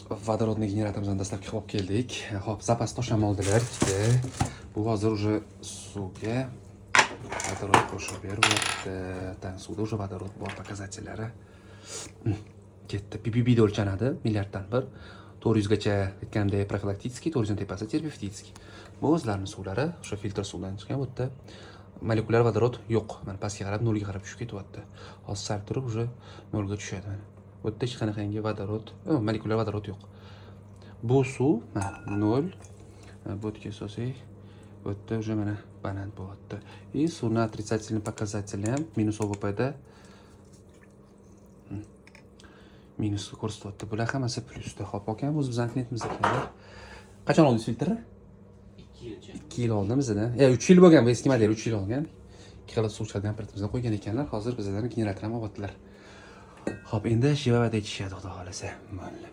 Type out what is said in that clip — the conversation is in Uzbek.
Водородный generatorimizni dastlabki qilib olib keldik. Xo'p, запас tosham oldilar ikkita. Bu hozir уже suvga водород qo'shib beryapti. Tan suvda уже водород bor, показатель lari. Ketdi. ppb da o'lchanadi, milliarddan bir. 400 gacha, aytganimdek, профилактический, 400 dan tepasi терапевтический. Bu o'zlarini suvlari, o'sha filtr suvdan chiqqan. Bu yerda molekulyar водород yo'q. Mana, pastga qarab, nolga qarab tushib ketyapti. Hozir sal turib уже nolga tushadi mana. Bu yerda hech qanaqangi водород, molekulyar водород yo'q. Bu suv mana nol. Bu yerga solsak, bu yerda уже mana baland bo'lyapti. И suvni отрицательный показатели ham minus ОВП da minusni ko'rsatyapti. Bular hammasi plyusda. Xo'p, akam o'zi bizani klientimiz ekanlar. Qachon oldingiz filtrni? 2 yilcha. 2 yil oldin bizdan. 3 yil bo'lgan, bu eski model, 3 yil olgan. Ikki xil suv chiqadigan apparatimizdan qo'ygan ekanlar. Hozir bizdan generator ham olyaptilar. Xo'p, endi Shivavada ichishadi, xudo xohlasa. Bo'ldi.